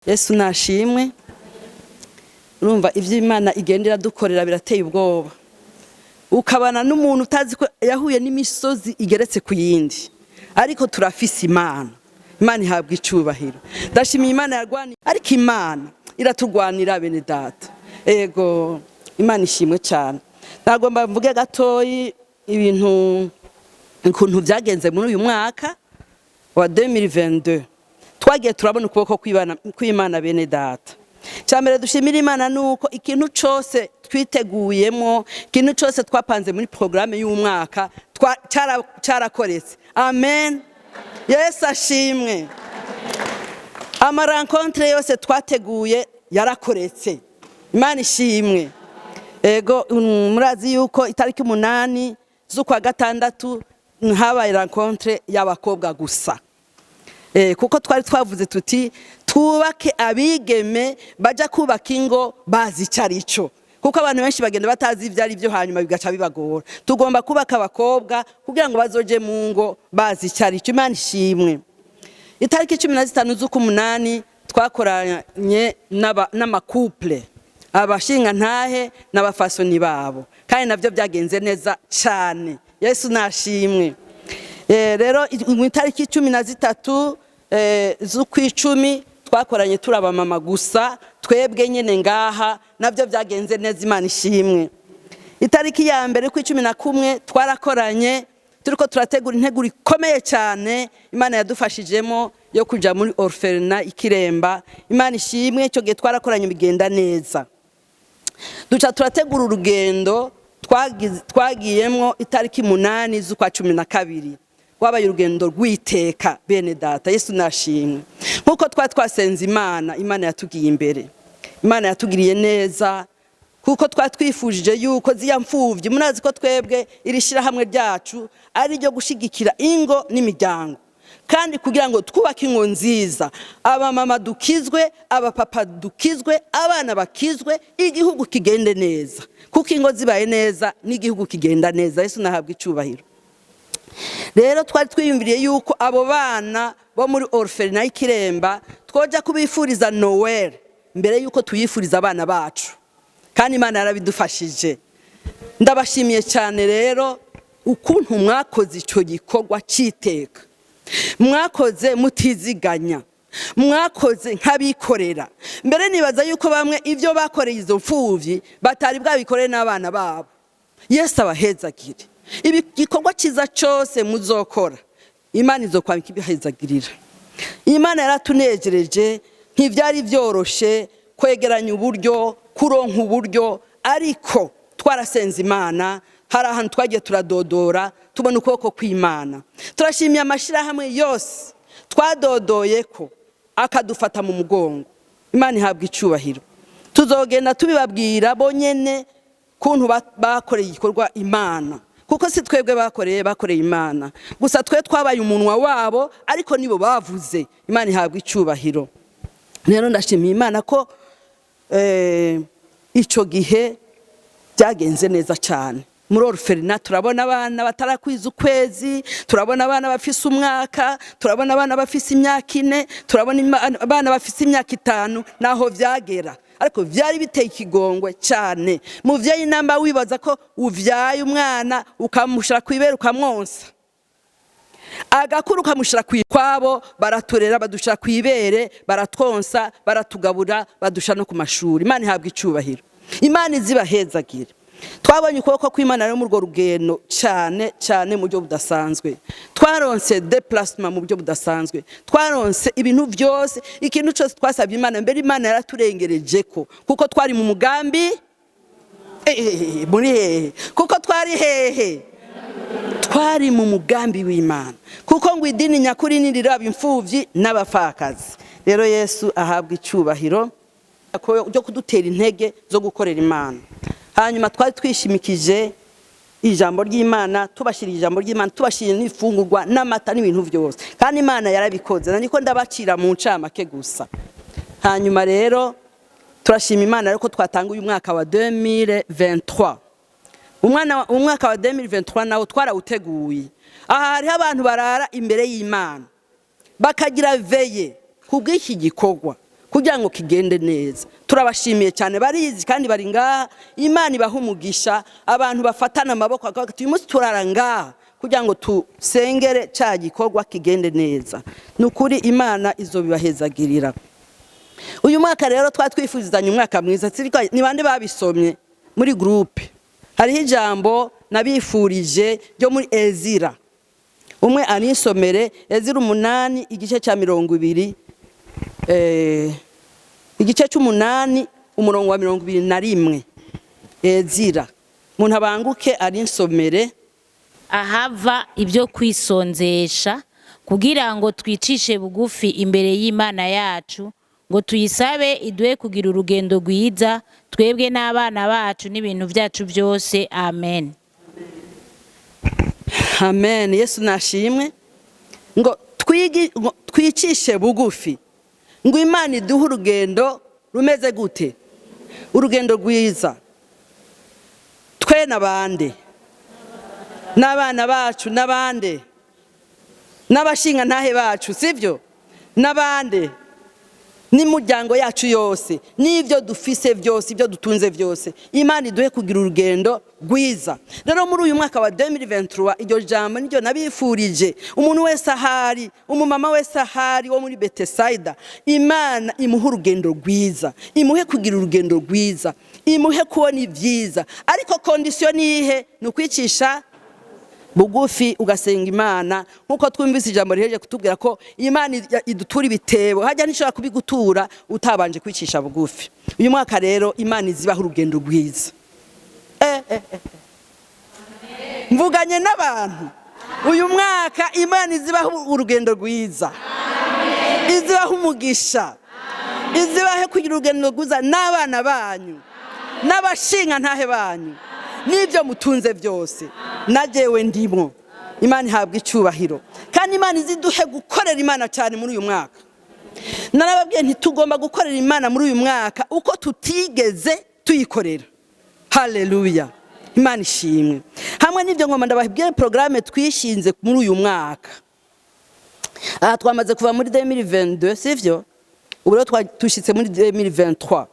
Yesu nashimwe. Urumva ibyo Imana igenda iradukorera birateye ubwoba. Ukabana n'umuntu utazi ko yahuye n'imisozi igeretse ku yindi, ariko turafise Imana. Imana ihabwa icubahiro. Ndashimiye Imana yarwaniye, ariko Imana iraturwanira, bene data. Ego, Imana ishimwe cyane. Ntabwo mvuge gatoyi ibintu ukuntu byagenze muri uyu mwaka wa 2022. Twagiye turabona ukuboko kw'Imana, bene data. Mbere dushimira Imana ni uko ikintu cyose twiteguyemo, ikintu cyose twapanze muri porogaramu y'umwaka cyarakoretse. Amen, Yesu ashimwe. Ama rencontres yose twateguye yarakoretse. Imana ishimwe. Ego, murazi yuko itariki 8 z'ukwa gatandatu habaye rencontre y'abakobwa gusa, kuko twari twavuze tuti twubake abigeme bajya kubaka ingo bazi icyo ari cyo, kuko abantu benshi bagenda batazi ibyo ari byo, hanyuma bigaca bibagora. Tugomba kubaka abakobwa kugira ngo bazoje mu ngo bazi icyo ari cyo. Imana ishimwe. Itariki 15 z'ukumunani twakoranye n'ama couples, abashingantahe n'abafasoni babo, kandi nabyo byagenze neza cyane. Yesu nashimwe. Rero mu itariki 13 z'ukwicumi twakoranye turi abamama gusa, twebwe nyine ngaha, nabyo byagenze neza. Imana ishimwe. Itariki ya mbere ku 11 twarakoranye turiko turategura integuro ikomeye cyane Imana yadufashijemo yo kuja muri orphelinat Ikiremba. Imana ishimwe. Icyo gihe twarakoranye bigenda neza, duca turategura urugendo twagiyemwo itariki 8 z'ukwa 12. Rwabaye urugendo rw'iteka, bene data. Yesu nashimwe. Nk'uko twari twasenze Imana, Imana yatugiye imbere, Imana yatugiriye neza, kuko twari twifujije yuko ziya mfuvyi, murazi ko twebwe iri shyirahamwe ryacu ari iryo gushigikira ingo n'imiryango, kandi kugira ngo twubake ingo nziza, abamama dukizwe, abapapa dukizwe, abana bakizwe, igihugu kigende neza, kuko ingo zibaye neza n'igihugu kigenda neza. Yesu nahabwa icubahiro. Rero twari twiyumviriye yuko abo bana bo muri orphelinat y'Ikiremba twoja kubifuriza Noël mbere yuko tuyifuriza abana bacu, kandi Imana yarabidufashije. Ndabashimiye cyane rero ukuntu mwakoze icyo gikorwa cy'iteka. Mwakoze mutiziganya, mwakoze nk'abikorera. Mbere nibaza yuko bamwe ibyo bakoreye izo mfubyi batari bwabikorere n'abana babo. Yesu abahezagire. Ibi gikorwa cyiza cyose muzokora, Imana izokwambika ibihezagirira. Imana yaratunejereje. Ntibyari byoroshe kwegeranya uburyo, kuronka uburyo, ariko twarasenze Imana. Hari ahantu twagiye turadodora, tubona ukuboko kw'Imana. Turashimiye amashyirahamwe yose twadodoye ko akadufata mu mugongo. Imana ihabwa icubahiro. Tuzogenda tubibabwira bonyene kuntu bakoreye igikorwa Imana, kuko si twebwe bakoreye, bakoreye Imana. Gusa twe twabaye umunwa wabo, ariko nibo bavuze. Imana ihabwa icubahiro. Rero ndashimiye Imana ko icyo gihe byagenze neza cyane. Muri orphelinat turabona abana batarakwiza ukwezi, turabona abana bafise umwaka, turabona abana bafise imyaka 4, turabona abana bafise imyaka 5 naho vyagera, ariko vyari biteye ikigongwe cyane. Muvyeyi, namba wibaza ko uvyaye umwana ukamushira kwibera, ukamwonsa agakuru, ukamushira kwabo, baraturera, badushira kwibere, baratwonsa, baratugabura, badusha no ku mashuri. Imana ihabwa icubahiro. Imana izibahezagire. Twabonye ukuboko kw'Imana rero muri urwo rugendo cyane cyane mu buryo budasanzwe. Twaronse déplacement mu buryo budasanzwe, twaronse ibintu byose, ikintu cyose twasabye Imana. Mbere Imana yaraturengereje ko kuko twari mu mugambi. Muri hehe? Kuko twari hehe? Twari mu mugambi w'Imana, kuko ngo idini nyakuri niriraba imfubyi n'abapfakazi. Rero Yesu ahabwa icyubahiro ryo kudutera intege zo gukorera Imana. Hanyuma twari twishimikije ijambo ry'Imana, tubashyiriye ijambo ry'Imana, tubashyiriye n'ifungurwa n'amata n'ibintu byose, kandi Imana yarabikoze. Niko ndabacira mu ncamake gusa. Hanyuma rero turashima Imana ariko twatanga uyu mwaka wa 2023. Umwaka wa 2023 nawo twarawuteguye. Aha hariho abantu barara imbere y'Imana, bakagira veillée kubw'iki gikorwa, kugira ngo Imana iduhezagire. Kugira ngo kigende neza. Turabashimiye cyane, barizi kandi bari ngaha. Imana ibaha umugisha. Abantu bafatana amaboko bakavuga ati: "Uyu munsi turara ngaha kugira ngo tusengere cya gikorwa kigende neza." Ni ukuri, Imana izobibahezagirira. Uyu mwaka rero twari twifurizanya umwaka mwiza. Ni bande babisomye muri groupe? Hariho ijambo nabifurije ryo muri Ezira. Umwe anisomere Ezira 8, igice cya 20, igice cy'umunani, umurongo wa 21. Ezira, umuntu abanguke arinsomere. Ahava ibyo kwisonzesha, kugira ngo twicishe bugufi imbere y'Imana yacu, ngo tuyisabe iduhe kugira urugendo rwiza, twebwe n'abana bacu n'ibintu byacu byose. Amen. Amen, Yesu nashimwe. Ngo twicishe bugufi, ngo Imana iduhe urugendo rumeze gute? Urugendo rwiza, twe n'abande, n'abana bacu, n'abande, n'abashinga ntahe bacu, sibyo? N'abande, n'imiryango yacu yose, n'ibyo dufise byose, ibyo dutunze byose. Imana iduhe kugira urugendo rwiza. Rero muri uyu mwaka wa 2023, iryo jambo niryo nabifurije. Umuntu wese ahari, umumama wese ahari wo muri Betesayida, Imana imuhe urugendo rwiza, imuhe kugira urugendo rwiza, imuhe kubona ibyiza. Ariko condition ni ihe? Ni ukwicisha bugufi, ugasenga Imana, nk'uko twumvise ijambo riheje kutubwira ko Imana idutura ibitebo. Hajya ntishobora kubigutura utabanje kwicisha bugufi. Uyu mwaka rero Imana izibaho urugendo rwiza. Eh, eh, eh. Mvuganye n'abantu. Uyu mwaka Imana izibaho urugendo rwiza, izibaho umugisha, izibahe kugira urugendo rwiza n'abana banyu, n'abashinga ntahe banyu, n'ibyo mutunze byose, nagewe ndimo. Imana ihabwa icyubahiro. Kandi Imana iziduhe gukorera Imana cyane muri uyu mwaka. Narababwiye, ntitugomba gukorera Imana muri uyu mwaka uko tutigeze tuyikorera. Haleluya, Imana ishimwe. Hamwe n'ibyo, ngoma ndababwire porogaramu twishinze muri uyu mwaka. Aha twamaze kuva muri 2022, sivyo? Ubu rero tushyitse muri 2023,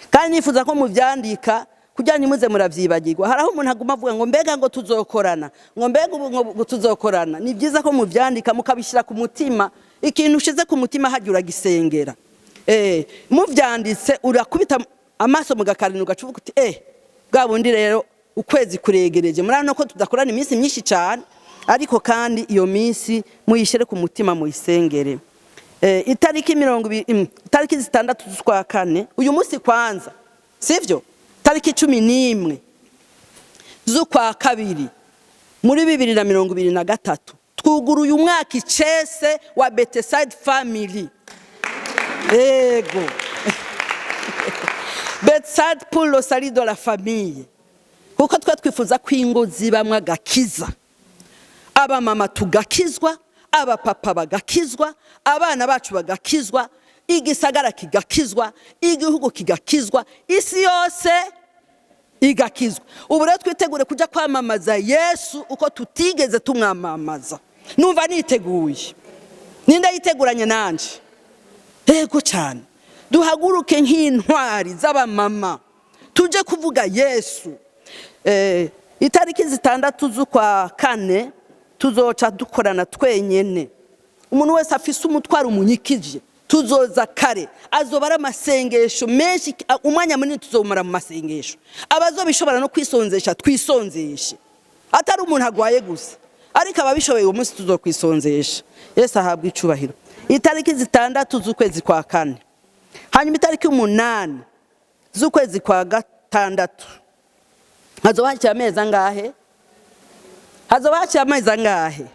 kandi nifuza ko mubyandika kugira ntimuze murabyibagirwa. Hari aho umuntu aguma avuga ngo: "Mbega ngo tuzokorana?" Ngo: "Mbega ubu ngo tuzokorana?" Ni byiza ko mubyandika, mukabishyira ku mutima. Ikintu ushize ku mutima hajya uragisengera. Mubyanditse, urakubita amaso mu gakarindwi, ugaca uvuga uti: "Bwa bundi rero ukwezi kuregereje." Murabona ko tudakorana iminsi myinshi cyane, ariko kandi iyo minsi muyishyire ku mutima, muyisengere. Itariki 20, itariki 6 z'ukwa kane, uyu munsi kwanza, sivyo? Tariki 11 z'ukwa kabiri muri 2023, twuguruye umwaka icese wa Beteside Family. Ego, Beteside pour le salut de la famille, kuko twe twifuza ko ingo zibamwo agakiza, abamama tugakizwa, abapapa bagakizwa, abana bacu bagakizwa, igisagara kigakizwa, igihugu kigakizwa, isi yose igakizwa. Ubu rero twitegure kujya kwamamaza Yesu uko tutigeze tumwamamaza. Numva niteguye. Ninde yiteguranye nanje? Yego cyane. Duhaguruke nk'intwari z'abamama, tujye kuvuga Yesu. Itariki 6 z'ukwa kane tuzoca dukorana twenyene. Umuntu wese afise umutwaro umunyikije, tuzoza kare. Azoba ari amasengesho menshi, umwanya munini tuzomara mu masengesho. Abazobishobora no kwisonzesha, twisonzeshe, atari umuntu agwaye gusa, ariko ababishoboye uwo munsi tuzokwisonzesha. Yesu ahabwa icubahiro. Itariki 6 z'ukwezi kwa kane. Hanyuma itariki 8 z'ukwezi kwa gatandatu, hazoba haciye amezi angahe? Hazoba haciye amezi angahe?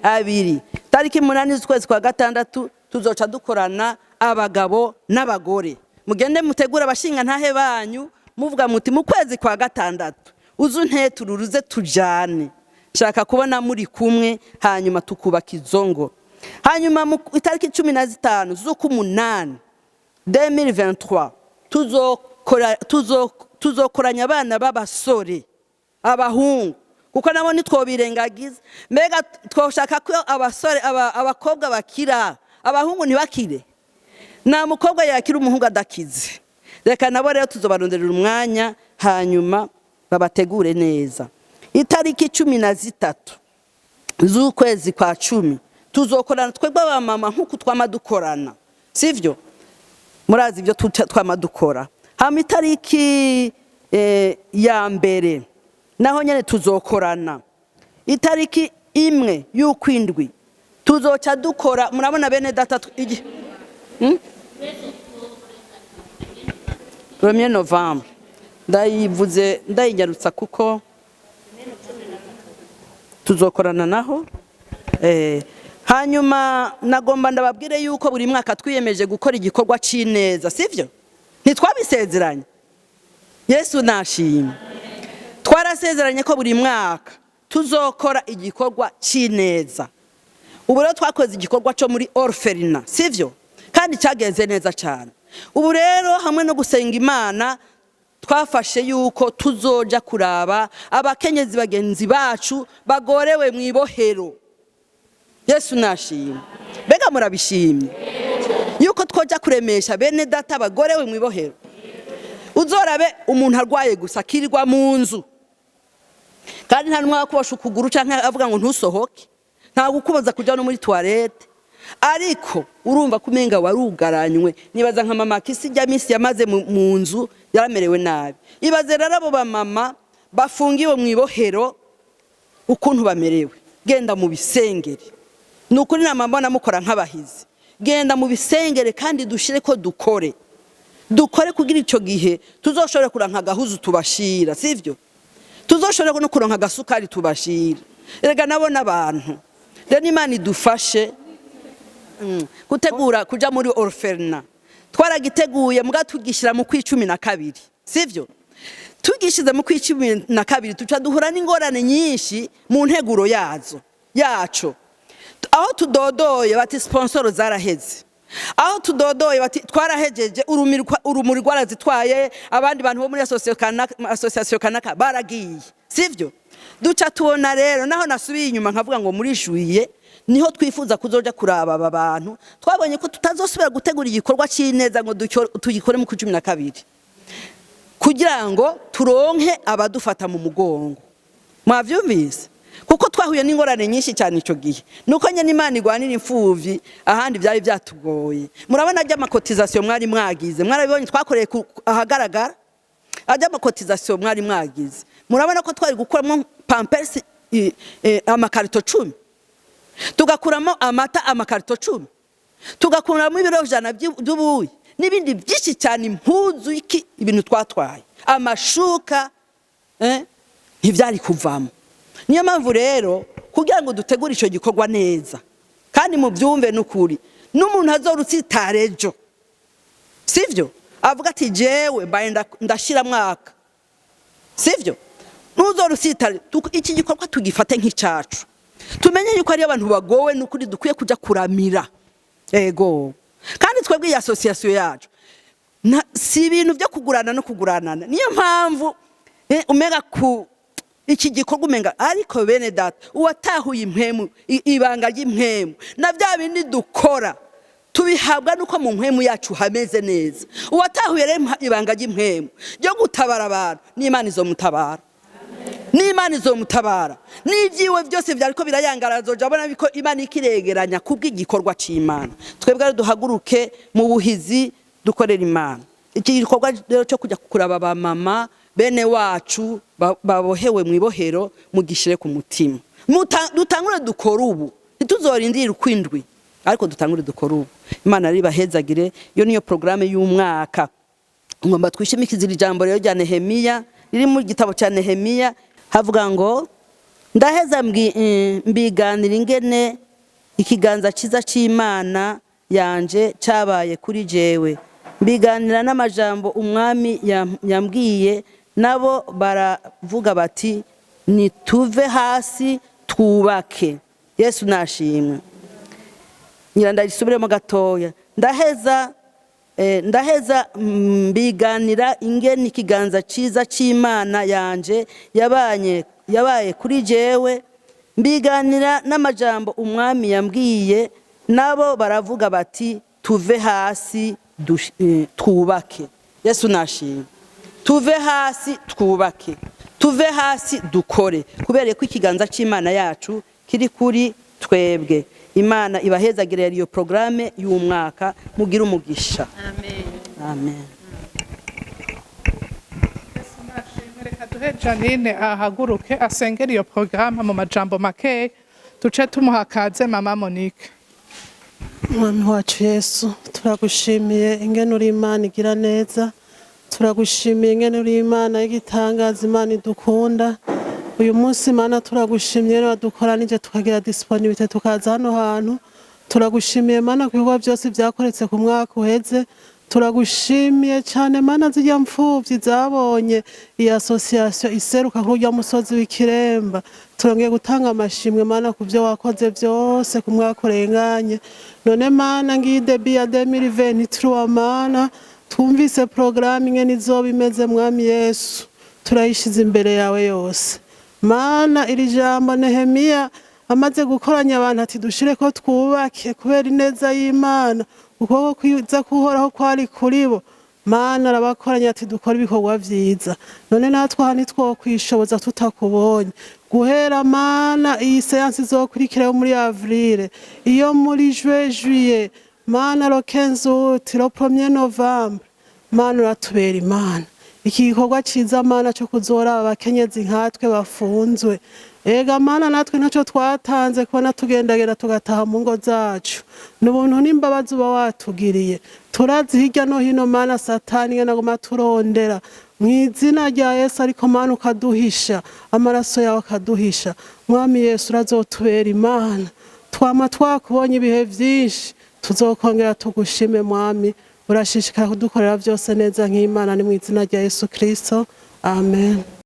2. Tariki 8 z'ukwezi kwa gatandatu tuzoca dukorana abagabo n'abagore. Mugende mutegure abashinga ntahe banyu, muvuga muti: "Mu kwezi kwa gatandatu uzu ntetururuze tujane, nshaka kubona muri kumwe." Hanyuma tukubaka izo ngo. Hanyuma mu itariki 15 z'ukumunani 2023 tuzokoranya abana b'abasore, abahungu, kuko nabo ntitwobirengagiza. Mbega twoshaka ko abasore, abakobwa bakira, abahungu ntibakire? Nta mukobwa yakira umuhungu adakize. Reka nabo rero tuzobaronderera umwanya, hanyuma babategure neza. Itariki 13 z'ukwezi kwa 10 tuzokorana twebwe abamama nk'uku twama dukorana, sivyo? Murazi ibyo twama dukora. Hama itariki ya 1 naho nyene tuzokorana. Itariki 1 y'ukwindwi tuzoca dukora. Murabona bene data, 1er novembre ndayivuze, ndayinyarutsa kuko tuzokorana naho. Hanyuma nagomba ndababwire yuko buri mwaka twiyemeje gukora igikorwa c'ineza, sivyo? Ntitwabisezeranye? Yesu nashimwe. Twarasezeranye ko buri mwaka tuzokora igikorwa c'ineza. Ubu rero twakoze igikorwa cyo muri orphelinat, sivyo? Kandi cyagenze neza cyane. Ubu rero hamwe no gusenga Imana, twafashe yuko tuzoja kuraba abakenyezi bagenzi bacu bagorewe mu ibohero. Yesu nashimwe. Mbega murabishimye yuko twoja kuremesha bene data bagorewe mu ibohero? Uzorabe umuntu arwaye gusa akirirwa mu nzu, kandi nta n'umwe akubasha ukuguru canke avuga ngo ntusohoke, nta gukubaza kuja no muri toilette, ariko urumva ko umenga warugaranywe. Nibaza nka mama Kisi, ijya minsi yamaze mu nzu yaramerewe nabi. Ibaze rero abo bamama bafungiwe mu ibohero ukuntu bamerewe. Genda mu bisengere, ni ukuri nama mbona mukora nk'abahizi. Genda mu bisengere kandi dushire ko dukore, dukore kugira ico gihe tuzoshobore kuranka agahuzu tubashira, sivyo? Tuzoshobore no kuronka agasukari tubashira. Erega nabo n'abantu. Rero Imana idufashe gutegura kuja muri orphelinat. Twaragiteguye muga tugishyira mu kwicumi na kabiri, sivyo? Tugishize mu kw'12 tuca duhura n'ingorane nyinshi mu nteguro yazo yaco. Aho tudodoye bati sponsor zaraheze, aho tudodoye bati twarahejeje, urumuri rwarazitwaye, abandi bantu bo muri association kanaka baragiye, sivyo? Duca tubona rero naho nasubiye inyuma nkavuga ngo muri juillet niho twifuza kuzoja kuraba aba bantu. Twabonye ko tutazosubira gutegura igikorwa c'ineza ngo tugikore mu 12 kugira ngo turonke abadufata mu mugongo. Mwavyumvise? Kuko twahuye n'ingorane nyinshi cyane ico gihe, nuko nyene Imana igwanira imfuvyi, ahandi byari byatugoye. Murabona ajya ama cotisations mwari mwagize, mwarabibonye, twakoreye ahagaragara. Ajya ama cotisations mwari mwagize, murabona ko twari gukuramo Pampers amakarito 10, tugakuramo amata amakarito 10, tugakuramo ibiro 100 by'ubuyi n'ibindi byinshi cyane, impuzu, iki, ibintu twatwaye, amashuka, ntibyari kuvamo. Niyo mpamvu rero kugira ngo dutegure icyo gikorwa neza, kandi mubyumve n'ukuri, n'umuntu azorutsitara ejo, sivyo, avuga ati jewe mbaye ndashira mwaka, sivyo? Ntuzorusitare. Iki gikorwa tugifate nk'icacu, tumenye yuko ariyo abantu bagowe n'ukuri dukwiye kuja kuramira. Ego, kandi twebwe iyi association yacu si ibintu byo kugurana no kuguranana. Niyo mpamvu umenga ku iki gikorwa umenga, ariko bene data, uwatahuye impwemu, ibanga ry'impwemu na bya bindi dukora tubihabwa nuko mu mpwemu yacu hameze neza. Uwatahuye rero ibanga ry'impwemu ryo gutabara abantu, n'Imana izomutabara, n'Imana izomutabara, n'ibyiwe byose byariko birayangara azoja abona ko Imana ikiregeranya kubw'igikorwa c'Imana. Twebwe rero duhaguruke mu buhizi dukorera Imana. Iki gikorwa rero cyo kujya kuraba ba mama bene wacu babohewe mu ibohero, mugishire ku mutima. Dutangure dukore ubu, ntituzorindire ukwindwi, ariko dutangure dukore ubu. Imana rero ibahezagire. Iyo niyo porogaramu y'umwaka. Ngomba twishimikize iri jambo rero rya Nehemiya, riri mu gitabo cya Nehemiya, havuga ngo: "Ndaheza mbiganira ingene ikiganza cyiza cy'Imana yanje cyabaye kuri jewe, mbiganira n'amajambo umwami yambwiye. Nabo baravuga bati: 'Nituve hasi twubake.'" Yesu nashimwe. Ngira ndagisubiremo gatoya. Ndaheza mbiganira ingene ikiganza cyiza cy'Imana yanje yabaye kuri jewe, mbiganira n'amajambo umwami yambwiye. Nabo baravuga bati Tuve hasi twubake. Yesu nashimwe. Tuve hasi twubake, tuve hasi dukore, kubera ko ikiganza cy'Imana yacu kiri kuri twebwe. Imana ibahezagire. Iyo porogaramu y'umwaka, mugire umugisha. Amen. Reka duhe Janine ahaguruke asengere iyo porogaramu mu majambo makeya, duce tumuha kaze mama Monique. Mwami wacu Yesu, turagushimiye ingene uri Imana igira neza. Turagushimiye ingene uri Imana y'igitangaza, Imana idukunda. Uyu munsi, Mana, turagushimiye rero wadukoranije tukagira disponibilité tukaza hano hantu. Turagushimiye, Mana, ku bikorwa byose byakoretse ku mwaka uheze. Turagushimiye cyane, Mana, zirya mfuvyi zabonye iyi association iseruka nk'urya musozi w'Ikiremba. Turongeye gutanga amashimwe, Mana, ku byo wakoze byose ku mwaka urenganye. None, Mana, ngiyi début ya 2023, Mana, twumvise porogaramu ingene izoba imeze. Mwami Yesu, turayishize imbere yawe yose. Mana, iri jambo Nehemiya amaze gukoranya abantu ati dushire ko twubake kubera ineza y'Imana, ukuboko kwiza kuhoraho kwari kuri bo. Mana, arabakoranya ati dukore ibikorwa vyiza. None natwe aha ntitwokwishoboza tutakubonye. Guhera, Mana, iyi séance izokurikira yo muri avril, iyo muri juin, juillet, Mana, le 15 août, le 1er novembre, Mana, uratubera Imana. Iki gikorwa ciza, Mana, co kuzora abakenyezi nkatwe bafunzwe, ega Mana, natwe ntacyo twatanze kubona tugendagenda tugataha mu ngo zacu, ni ubuntu n'imbabazi uba watugiriye. Turazi hirya no hino, Mana, Satani ingene aguma turondera mu izina rya Yesu, ariko Mana ukaduhisha, amaraso yawe akaduhisha. Mwami Yesu, urazotubera Imana. Twama twakubonye ibihe vyinshi, tuzokongera tugushime. Mwami, urashishikara kudukorera byose neza nk'Imana. Ni mu izina rya Yesu Kristo, amen.